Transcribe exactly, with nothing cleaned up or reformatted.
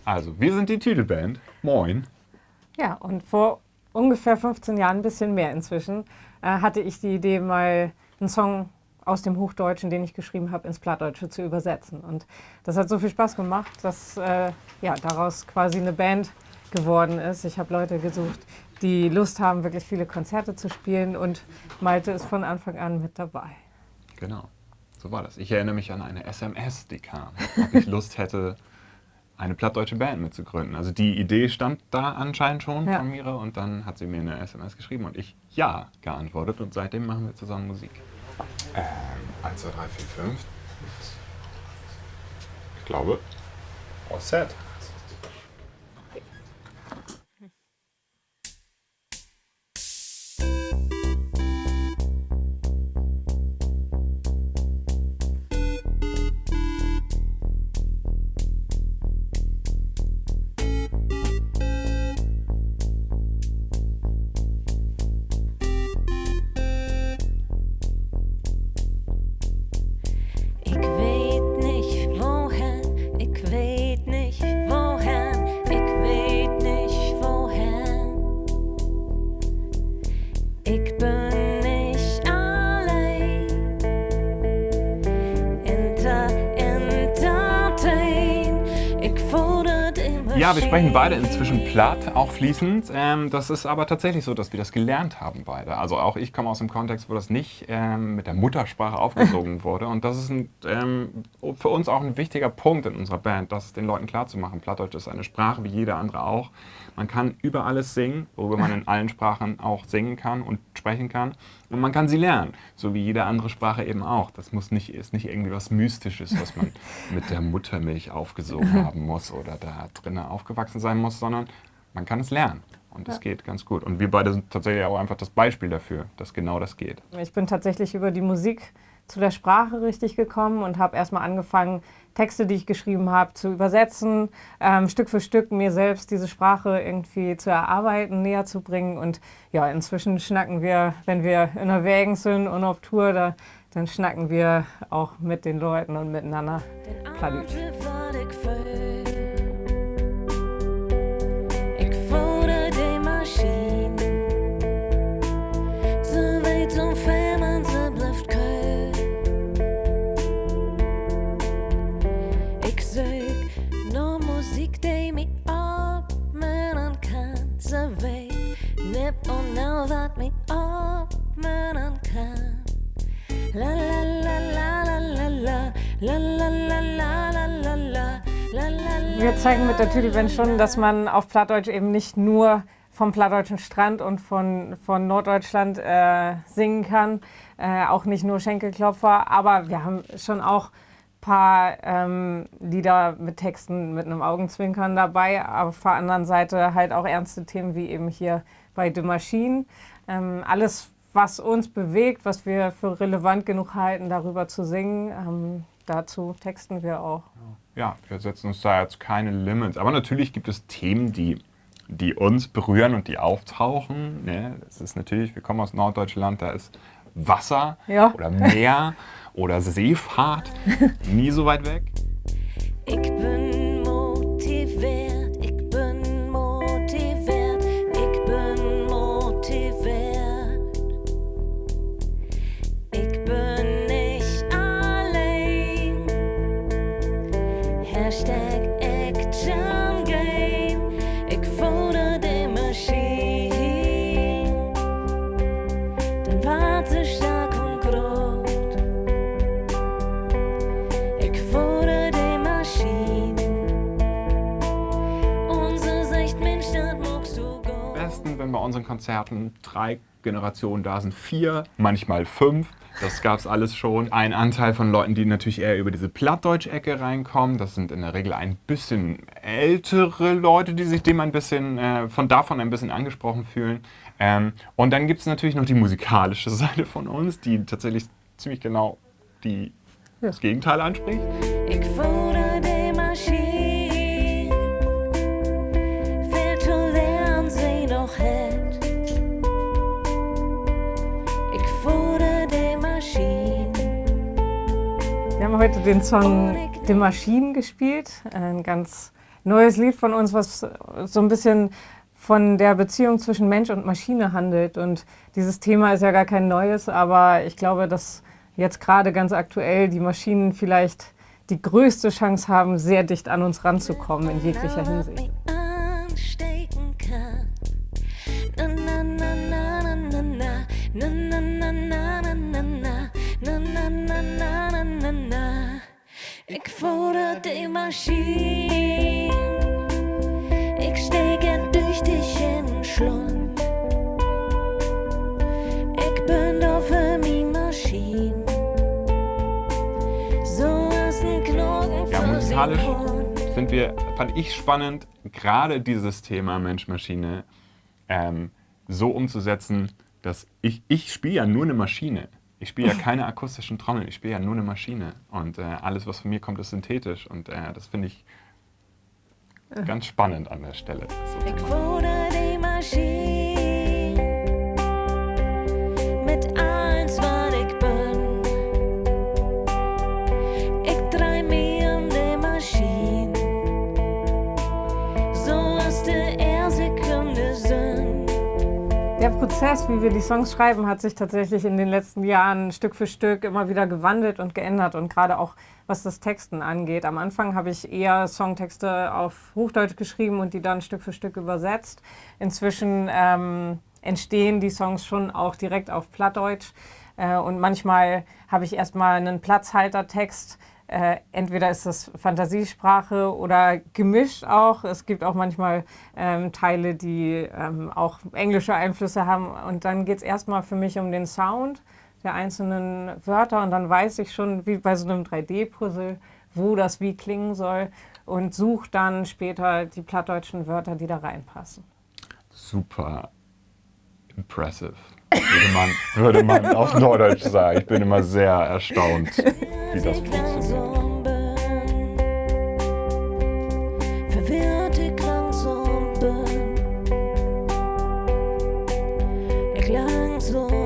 Also, wir sind die Tüdelband. Moin. Ja, und vor ungefähr fünfzehn Jahren, ein bisschen mehr inzwischen, äh, hatte ich die Idee, mal einen Song aus dem Hochdeutschen, den ich geschrieben habe, ins Plattdeutsche zu übersetzen. Und das hat so viel Spaß gemacht, dass, äh, ja, daraus quasi eine Band geworden ist. Ich habe Leute gesucht, die Lust haben, wirklich viele Konzerte zu spielen. Und Malte ist von Anfang an mit dabei. Genau, so war das. Ich erinnere mich an eine S M S, die kam, ob ich Lust hätte, eine plattdeutsche Band mitzugründen. Also die Idee stammt da anscheinend schon von Mira und dann hat sie mir eine S M S geschrieben und ich ja geantwortet und seitdem machen wir zusammen Musik. Ähm, eins, zwei, drei, vier, fünf. Ich glaube, all set. Ik weet nich, wohen, ik weet nich, wohen, ik weet nich, wohen. Ik bün nich alleen. Enter-, entertain. Ik fodder de Maschine. Ja, wir sprechen beide inzwischen Platt, auch fließend. Ähm, das ist aber tatsächlich so, dass wir das gelernt haben beide. Also auch ich komme aus einem Kontext, wo das nicht, ähm, mit der Muttersprache aufgesogen wurde. Und das ist ein, ähm, für uns auch ein wichtiger Punkt in unserer Band, das den Leuten klarzumachen. Plattdeutsch ist eine Sprache wie jede andere auch. Man kann über alles singen, worüber man in allen Sprachen auch singen kann und sprechen kann. Und man kann sie lernen, so wie jede andere Sprache eben auch. Das muss nicht, ist nicht irgendwie was Mystisches, was man mit der Muttermilch aufgesogen haben muss oder da drinnen aufgewachsen sein muss, sondern man kann es lernen. Und es geht ganz gut. Und wir beide sind tatsächlich auch einfach das Beispiel dafür, dass genau das geht. Ich bin tatsächlich über die Musik zu der Sprache richtig gekommen und hab erstmal angefangen, Texte, die ich geschrieben hab, zu übersetzen, ähm, Stück für Stück mir selbst diese Sprache irgendwie zu erarbeiten, näher zu bringen. Und ja, inzwischen snacken wir, wenn wir ünnerwegens sünd un op Tour, da, denn snacken wir auch mit den Leuten und miteinander Plattdütsch. Ik fodder de Maschien. Se weet so veel, man se blifft kööp. Ik söök na Musik, de mi opmuntern kann. Se weet nipp un nau, wat mi opmuntern kann. Wir zeigen mit der Tüdelband schon, dass man auf Plattdeutsch eben nicht nur vom plattdeutschen Strand und von, von Norddeutschland, äh, singen kann, äh, auch nicht nur Schenkelklopfer, aber wir haben schon auch paar, ähm, Lieder mit Texten mit einem Augenzwinkern dabei, aber auf der anderen Seite halt auch ernste Themen wie eben hier bei De Maschien. Ähm, alles, was uns bewegt, was wir für relevant genug halten, darüber zu singen, ähm, dazu texten wir auch. Ja, wir setzen uns da jetzt keine Limits. Aber natürlich gibt es Themen, die, die uns berühren und die auftauchen, ne? Es ist natürlich, wir kommen aus Norddeutschland, da ist Wasser oder Meer oder Seefahrt nie so weit weg. Ik bün motiveert, ik bün motiveert, ik bün motiveert. Ik bün nich alleen. Hashtag Action Game. Ik fodder de Maschien. Denn warrt se stark un groot. Ik fodder de Maschien. Un se seggt: Minsch, dat maakst du goot. Am besten, wenn bei unseren Konzerten drei Generationen da sind, vier, manchmal fünf. Das gab's alles schon. Ein Anteil von Leuten, die natürlich eher über diese Plattdeutsch-Ecke reinkommen. Das sind in der Regel ein bisschen ältere Leute, die sich dem ein bisschen, äh, von, davon ein bisschen angesprochen fühlen. Ähm, und dann gibt's natürlich noch die musikalische Seite von uns, die tatsächlich ziemlich genau die, das Gegenteil anspricht. Ik fodder de Maschien. Veel to lehren se noch hett. Ik fodder de Maschien. Wir haben heute den Song De Maschien gespielt, ein ganz neues Lied von uns, was so ein bisschen von der Beziehung zwischen Mensch und Maschine handelt. Und dieses Thema ist ja gar kein neues, aber ich glaube, dass jetzt gerade ganz aktuell die Maschinen vielleicht die größte Chance haben, sehr dicht an uns ranzukommen in jeglicher Hinsicht. Ansteken kann. Na, na, na, na, na, na, na. Na, na, na, na, na, na, na, na, na, na. Ik foder de Maschien. Ik steek ehr düchtig in Slump. Ik bün dor för mien Maschien. So as en Knaken. Ja, musikalisch sind wir, fand ich spannend, gerade dieses Thema Mensch-Maschine, ähm, so umzusetzen, dass ich, ich spiele ja nur eine Maschine. Ich spiele ja keine akustischen Trommeln, ich spiele ja nur eine Maschine. Und äh, alles, was von mir kommt, ist synthetisch. Und äh, das finde ich ganz spannend an der Stelle, das so zu machen. Ik foder de Maschien mit allens, wat ik bün. Ik dreih mi um de Maschien, so as de eerste kümende Sünn. Der Prozess, wie wir die Songs schreiben, hat sich tatsächlich in den letzten Jahren Stück für Stück immer wieder gewandelt und geändert und gerade auch was das Texten angeht. Am Anfang habe ich eher Songtexte auf Hochdeutsch geschrieben und die dann Stück für Stück übersetzt. Inzwischen ähm, entstehen die Songs schon auch direkt auf Plattdeutsch. Äh, und manchmal habe ich erstmal einen Platzhaltertext. Äh, entweder ist das Fantasiesprache oder gemischt auch. Es gibt auch manchmal ähm, Teile, die ähm, auch englische Einflüsse haben. Und dann geht es erstmal für mich um den Sound der einzelnen Wörter und dann weiß ich schon, wie bei so einem drei D-Puzzle, wo das wie klingen soll und suche dann später die plattdeutschen Wörter, die da reinpassen. Super impressive, würde man, würde man auf Norddeutsch sagen. Ich bin immer sehr erstaunt, wie das funktioniert. Verwirrt ik langsam bün. Ik langsam